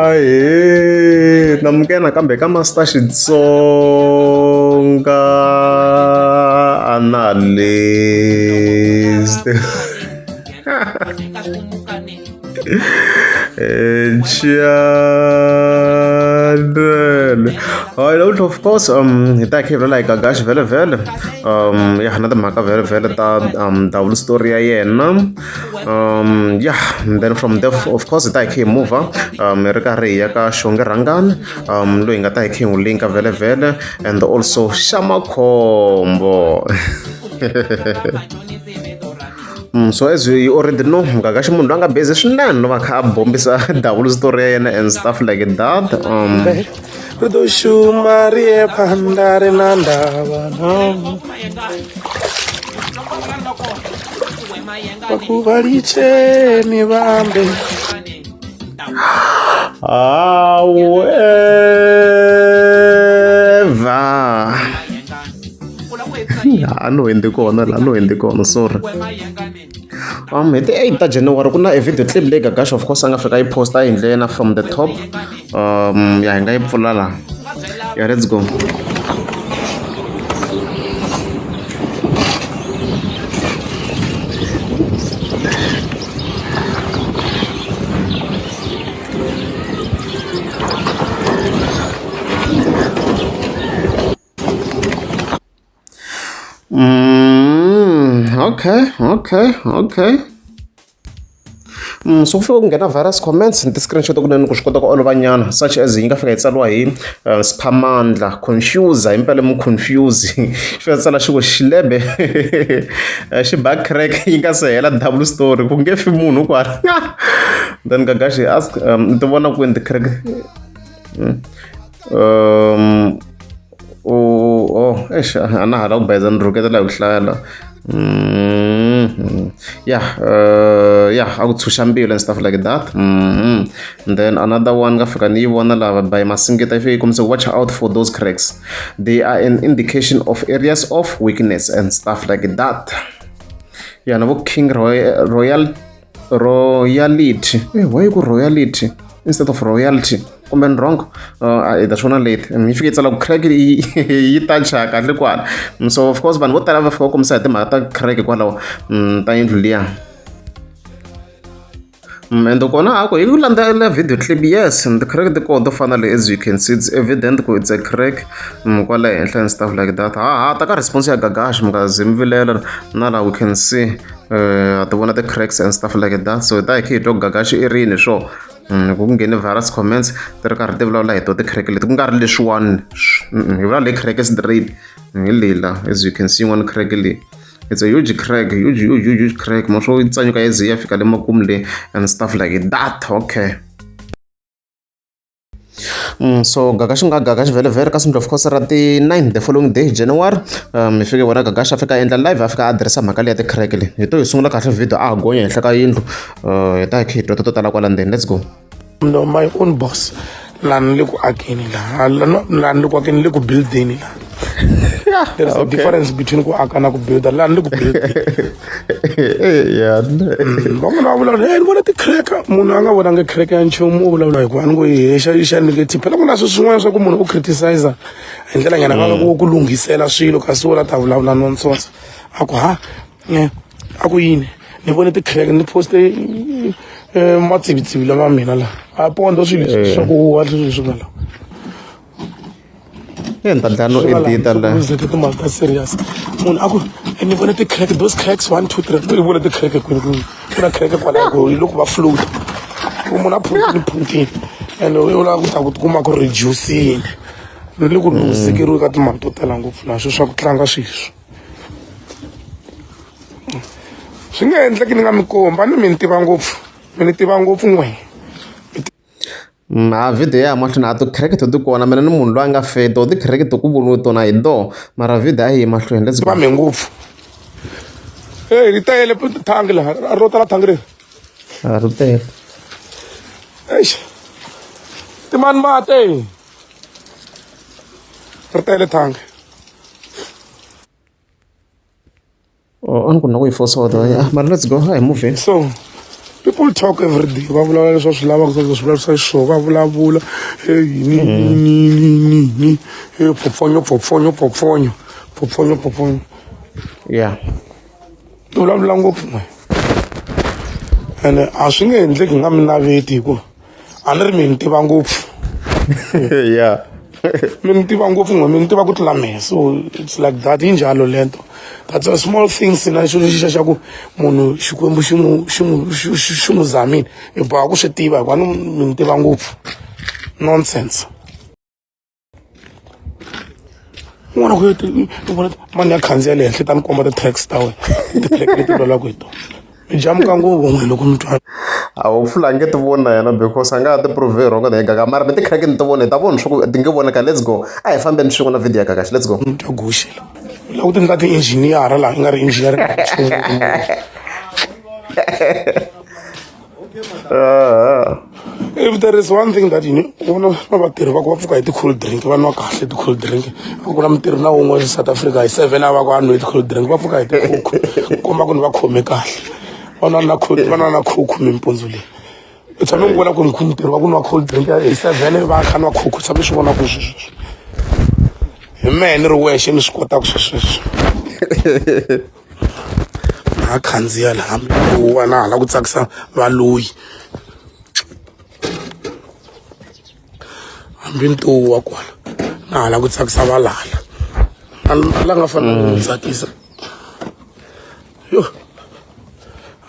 Ahee namukela nakambe ka Master Xitsonga Analyst channel hayi namuntlha of course hi ta hi kha hi vulavula hi Gagash vhele vhele ya na timhaka vhele vhele ta double story ya yena yeah and then from there of course hi ta hi kha hi mover hi ri karhi hi ya ka Xongi Rhangani loyi hi nga ta hi kha hi n'wi linka vhele vhele and also Xamakhombo so as you already know Gagash munhu loyi a nga busy swinene no va kha a bombisa double story ya yena and stuff like that Ri ḓo shuma ri ye phanḓa ri na ndavha na vha ku vha litsheni vha ambe. However, a no hundzi kona la no hundzi kona sorry. Hi ti 8 ta January ku na a video clip leyi Gagash of course a nga fika yi posta a yi endle yena from the top ya hi nga yi pfula la yeah let's go. Okay, okay, okay. So ku fika ku nghena various comments ni ti-screenshot kunene ku swi kota ku olova nyana such as yi nga fika yi tsariwa hi Sphamandla confuse himpela mu confuse xi fika tsala xi ku xilebe xi ba crack yi nga se hela double story ku nge fi munhu kwala then Gagashi ask ti vona kwini ti-crack oh eish a na ha la ku bayiza ni rhuketela hi ku hlaya la yeah yeah a ku tshunxa mbilu and stuff like that and then another one nga fika ni yi vona lava by Masingita yi fike yi kombisa watch out for those cracks they are an indication of areas of weakness and stuff like that yeah na vo King Royal royalty why ku royalty instead of royalty kumbe ni wrong hi ta swi vona late yi fike yi tsala ku crack yi ta cha kahle kwala so of course vanhu vo tala va fika va kombisa hi timhaka ta crack hikwalaho ta yindlu liya and kona a ku hi ku landzelela video clip yes the crack ti kona to fana le as you can see it's evident ku it's a crack kwala henhla and stuff like that ha ha ta ka response ya Gagash mi nga zi mi vilela na la we can see ha ti vona ti-cracks and stuff like that so hi ta hi kha hi twa ku Gagash i rini swo ku nghene various comments ti ri karhi ti vulavula hi to ti-crack leti ku nga ri leswiwani hi vulavula hi crack straight hi leyi la as you can see yin'wana crack leyi it's a huge crack huge huge huge huge crack ma swo yi tsanyuka yi ze yi ya fika le makumu le and stuff like that okay. So Gagash nga Gagash vhele vhele ka of course ra ti 9 the following day January hi fike vona Gagash a fika a endla live a fika a addressa mhaka leya ti-crack leyi hi to hi sungula kahle video a ha gonya henhla ka yindlu hi ta hi kha hi twa to tala kwala ndzeni let's go. No, my own boss laha ni le ku akeni laha laha ni le ku akeni ni le ku buildeni laha there is a difference between ku aka na ku builda laha ni le ku buildeni yeah van'wana va vulavula hey ni vona ti-cracker munhu a nga vonanga crack ya nchumu u vulavula hi ku a ni ngo yi xa xa negative phela ku na swilo swin'wana swa ku munhu u criticizer hi ndlela nyana va ku ku lunghisela swilo kasi wo la ta vulavula nonsense a ku ha a ku yini ni vone ti-crack ni poste matsivitsivi lama mina laha a pondo swilo leswi swa ku huwa swilo leswi nga laha e ni ta dlaya no edita la zeke timhaka ta serious munhu a ku ni vone ti-crack those cracks 1 2 3 i vone ti-crack kwini kwini ku na crack kwalaho ku loko va float ku munhu a phuntini phuntini and u lava ku ta ku tikuma ku reducini ni le ku lunghisekeriwe ka timhaka to tala ngopfu na swilo swa ku tlanga sweswi swi nga endleki ni nga mi komba ni mi ni tiva ngopfu mi ni tiva ngopfu n'we Ha video ya mahlweni a ti-crack to ti kona mina ni munhu loyi a nga fe to ti-crack to ku voniwe tona hi toho mara video a yi yi mahlweni let's go me ngopfu hey ri tele thangi laha ro tala thangi leri a ri tele eish timani mate ri tele thangi Oh, a ni ku na ku yi force order yeah mara let's go hi moving so People talk every day, va vulavula leswi va swi lavaka, swa swi vulavurisa xiswona, va vulavula e yini yini yini yini, e pfopfonyo pfopfonyo pfopfonyo pfopfonyo pfopfonyo. Yeah. Ti vulavula ngopfu n'we, ene a swi nge endleki nga mi naveti hi ku a ni ri mi ni tiva ngopfu. Yeah. Mi ni tiva ngopfu n'we, mi ni tiva ku tlula mehe, so it's like that, yi njalo lento. That's a small things na xilo lexi xa ku munhu Xikwembu xi n'wi xi n'wi xi n'wi zamile, hi boha ku swi tiva hikuva ni mi ni tiva ngopfu. Nonsense. Un'wana ku i vona mani ya khandziya le henhla ta ni komba ti-tracks ta wena, ti-track leti vulavulaka hi tona. Mi jamuka ngopfu n'we loko mi twa. A hopefully a nge ti voni na yena because a nga ha ti prove wrong na Gaga, mara mi ti-crack ni ti voni, hi ta vona swa ku ti nge vonaka. Let's go, a hi fambeni swin'we na video ya Gagash, let's go. Mi twa guxe la. U lava ku ti endla ti-engineer laha i nga ri engineer. If there is one thing that you know, vona na vatirhi va ku va pfuka hi ti-cold drink, va nwa kahle ti-cold drink. A ku na mutirhi na wun'we South Africa hi 7 a va ku a nwe ti-cold drink, va pfuka hi tikhukhu, ku komba ku ni va khome kahle. Va nwa na cold, va nwa na khukhu mimpundzu leyi. U tshame n'wi vona ku mutirhi wa ku nwa cold drink hi 7 va kha nwa khukhu, tshame swi vona ku sweswo. Hi mehe ni ri wexe ni swi kotaka sweswo. Na khandziya laha huwa na hala ku tsakisa valoyi, hambi ntowu wa kwala na hala ku tsakisa valala la nga fanela ku tsakisa yo,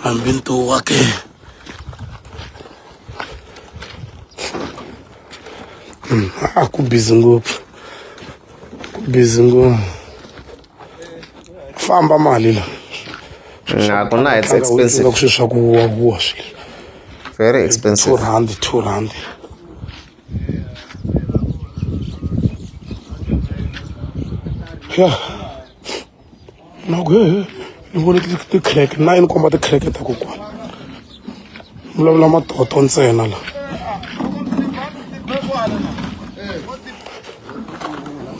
hambi ntowu wa ke. A ku busy ngopfu, ku busy ngopfu, famba mali la. A ku na, it's expensive. Ku swilo swa ku huwa huwa swilo. Very expensive. R2, R2. Ya na ku he ni vone ti-crack na yi ni komba ti-crack ta kokwana, vulavula matoto ntsena la,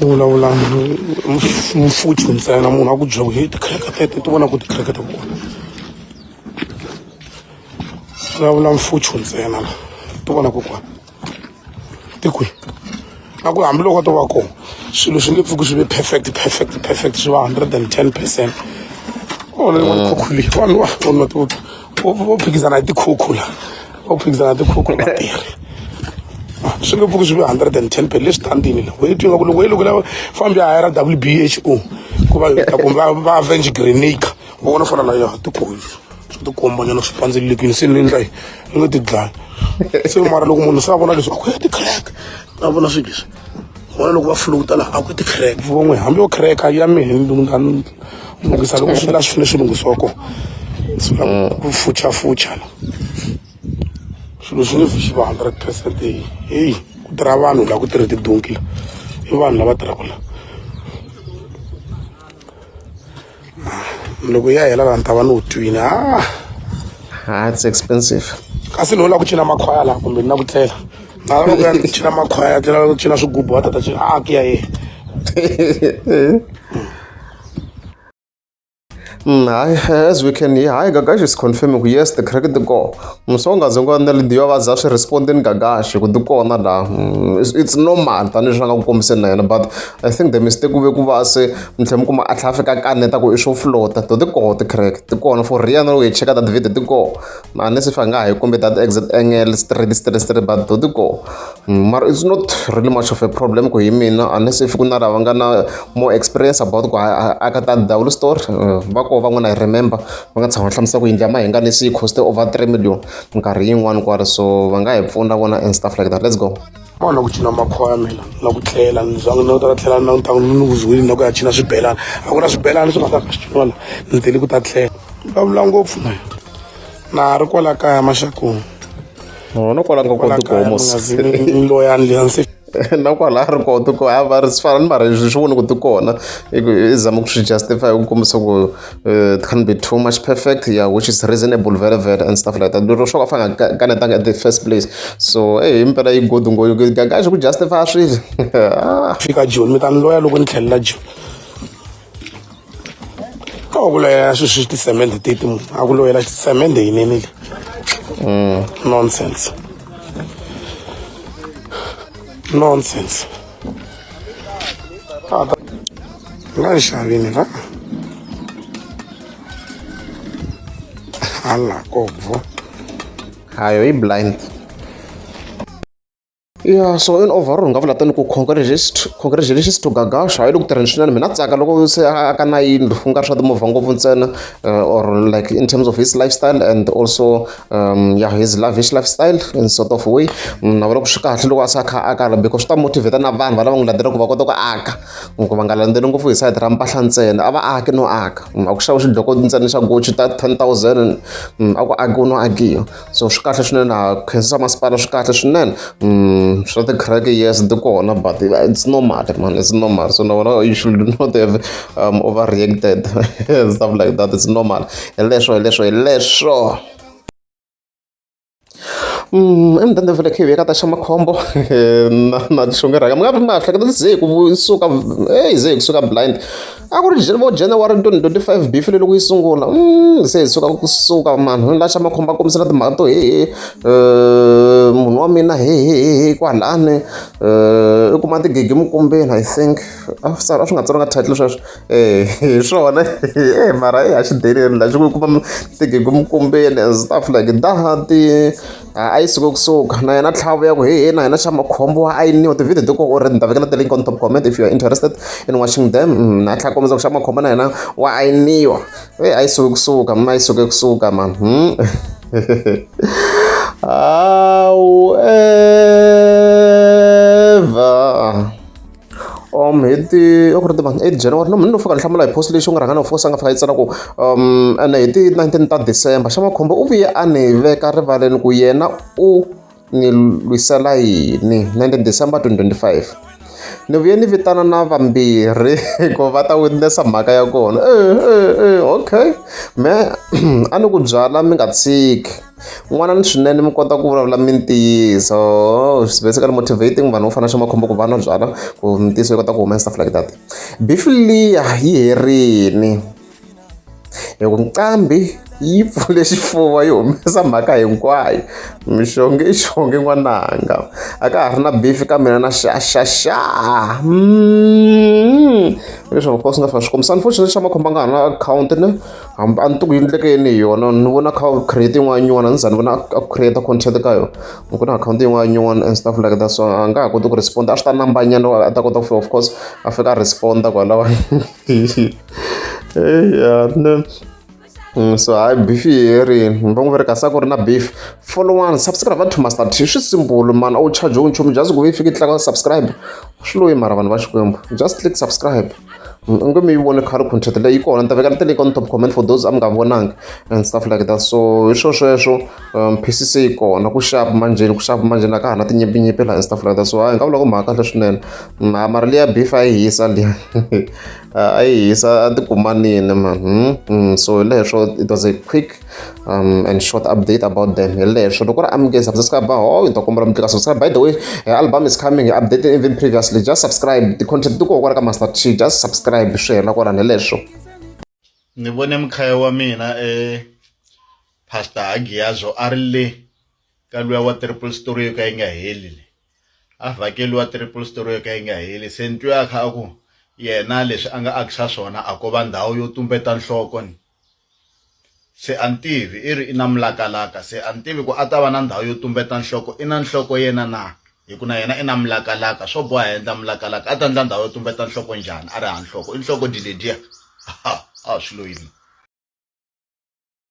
vulavula mfuchu ntsena. Munhu a ku byela ku he ti-crack teto ti vona ku ti-crack ta kokwana, vulavula mfuchu ntsena la, ti vona kokwana ti kwihi. Na ku hambiloko to va kona, swilo swi nge pfuki swi ve perfect, perfect, perfect, swi va 110%. Vona mm. Khukhu leyi vanhu va vona vo phikizana hi tikhukhu la, vo phikizana hi tikhukhu vatirhi, swi nge pfuki swi ve 110 per leswi tandini la we twi nga ku loko loko lava fambi ya hayara WBHO ku va ta kumbe va avenge grenade vona fana na ya tikhoyi swi tikomba nyana swi pandzelelekini, se ni ndla yi ni nge ti dlayi se. Mara loko munhu se a vona leswi, a ku ya ti-crack, a vona swilo leswi, vona loko va floata laha, a ku ti-crack van'we, hambi yo crack ya mehe ni lunghisa loko swi la swi fanele swi lunghisiwa kona, swi la ku fuchafucha la, swilo swi nge swi va 100%. Heyi, ku tirha vanhu la, ku tirha tidonki la, i vanhu lava tirhaka la. Loko ya hela laha ni ta va ni wu twini a. Ah, it's expensive. Kasi no la ku cina makhwaya laha kumbe ni na ku tlela na lava ku ya cina makhwaya, tlela ku cina swigubu, va tata cina a ku ya yena. Hayi, as we can hear, hayi, Gagash is confirming ku yes, the crack ti kona. So nga ze nga na leyi va za swi respondeni Gagash ku ti kona laha. It's normal tanihileswi a nga ku kombiseni na yena, but I think the mistake ku ve ku va se mi tlhela mi kuma a tlhela a fika kaneta ku i swo flota to ti kona ti-crack, ti kona for real. Na loko hi cheka that video ti kona, unless if a nga ha yi kombi that exact angle straight, straight, straight, but to ti kona. Mara it's not really much of a problem ku hi mina, unless if ku na lava nga na more experience about ku aka ta double story. Va koho van'wana, I remember va nga tshama hlamusela ku yindlu ya Mahingani yi cost over 3 million minkarhi yin'wani kwala, so va nga hi pfuna vona and stuff like that. Let's go. Ma na ku cina makhwaya mina na ku tlela ni zanga na ta tlhela na ta ni ku zwile na ku ya cina swibelani, a ku na swibelani swi nga ta swi ciniwa la, ni tele ku ta tlela. Vulavula ngopfu na na ri kwala kaya maxakuni. No kwala nga koti ku homosa loyani leyi se. Na kwala a ri koti ku a va ri swi fana ni, mara swi voni ku ti kona, i zama ku swi justify ku kombisa ku it can be too much perfect, yeah, which is reasonable, very very and stuff like that. Lero swo ka fa nga kanetanga at the first place, so eh himpela yi good ngo Gagashi ku justify swilo. Fika Joni, mi ta ni loya loko ni tlhelela Joni. Ka ku loyela swilo swi tisemende teti, munhu a ku loyela tisemende yinene leyi. Nonsense. Nonsense. Ah, nga ni xavini la. Hala kobvo. Hayo yi blind. Ya so in overall ni nga vula tani ku congratulations to Gagash hayi loko tirheni swinene mina tsaka loko se a aka na yindlu ku nga ri swa timovha ngopfu ntsena or like in terms of his lifestyle and also yeah his lavish lifestyle in sort of way na vula ku swi kahle loko a se a kha a kala because swi ta motivate na vanhu va lava n'wi landzelaka ku va kota ku aka ku va nga landzeli ngopfu hi sayiti ra mpahla ntsena a va aki no aka a ku xaviwa xidloko ntsena xa Gucci ta 10,000 a ku akiwa no akiwa. So swi kahle swinene ha khensisa masipala swi kahle swinene swa ti-crack yes ti kona but it's normal man it's normal so na wona you should not have overreacted stuff like that it's normal hi leswo hi leswo hi leswo. Emudende vhele khe hi ka ta xa makhombo na na xonge rhanga mi nga mi nga hleketa ze hi ku suka eyi ze hi kusuka blind a ku ri vo January 2025 beef leyi loko yi sungula se hi suka kusuka vanhu la xa makhombo a kombisela timhaka to hehe munhu wa mina hehe kwalani i kuma tigigi mukumbeni I think a swi nga tsariwanga title sweswo hi swona e mara e a xi deleli la xi ku kuma tigigi mukumbeni and stuff like that a yi suke kusuka na yena tlhavo ya ku hehe na yena xa makhombo wa ayiniwa ti-video ti kona already ni ta vekela ti-link on top comment if you are interested in watching them na tlhela kombisa ku xa makhombo na yena wa ayiniwa e a yi suke kusuka a yi suke kusuka man however hi ti a ku ri ti 8 January no no fika ni hlamula hi post leyi xi nga rhanga na fosa nga fika yi tsala ku ene hi ti 19 ta December xa makhombo u vuye a ni veka rivaleni ku yena u ni lwisela yini 19 December 2025 ni vuye ni vitana na vambirhi ku va ta witness mhaka ya kona okay me a ni ku byala mi nga tshiki n'wana ni swinene mi kota ku vulavula mintiyiso it's basically motivating vanhu vo fana na xa makhombo ku va nwa byalwa ku mintiyiso yi kota ku huma and stuff like that beef liya yi herini hi ku nqambi yi pfule xifuva yi humesa mhaka hinkwayo mixonge i xonge n'wananga a ka ha ri na beef ka mina na xaxaxa leswi of course nga fika swi kombisa unfortunately xa makhombo a nga ha na akhawunti ne hambi a ni tiku yi endleke yini hi yona ni vona kha u create yin'wana nyuwana ni za ni vona a create content ka yona ku na akhawunti yin'wana nyuwana and stuff like that so a nga ha koti ku respond a swi ta nambanyana a ta kota ku fika of course a fika a responda kwalawa ya ne so hayi beef yi herini va n'wi veri kasi a ku ri na beef follow one subscribe to Master T swi simple man a wu charge nchumu just ku yi fika yi tlanga subscribe swi loyi mara vanhu va Xikwembu just click subscribe u nge mi yi voni khale content leyi kona ni ta veka ti-link on top comment for those a mi nga vonangi and stuff like that so hi swo sweswo PCC yi kona ku xava manjheni ku xava manjheni a ka ha na tinyimpinyimpi laha and stuff like that so hayi hi nga vula ku mhaka kahle swinene mara liya beef a yi hisa liya a yi hisa a ti kumanini man so hi leswo it was a quick and short update about them hi leswo loko ri amukeli subscribe ho hi ta kombela mi tlika subscribe by the way album is coming hi updated even previously just subscribe ti-content ti koho kwala ka Master T just subscribe swi hela kwalano hi leswo Ni vone mukhaya wa mina Pastor Hagiyazo a ri le ka luya wa triple story yo ka yi nga heli le a vhakeliwa triple story yo ka yi nga heli se ni twe a kha a ku yena leswi a nga akisa swona a ko va ndhawu yo tumbeta nhloko ni se a ni tivi i ri i na mulakalaka se a ni tivi ku a ta va na ndhawu yo tumbeta nhloko i na nhloko yena na hi ku na yena i na mulakalaka swo boha a endla mulakalaka a ta endla ndhawu yo tumbeta nhloko njhani a ri hava nhloko i nhloko dyi ledyiya a swi lo yini.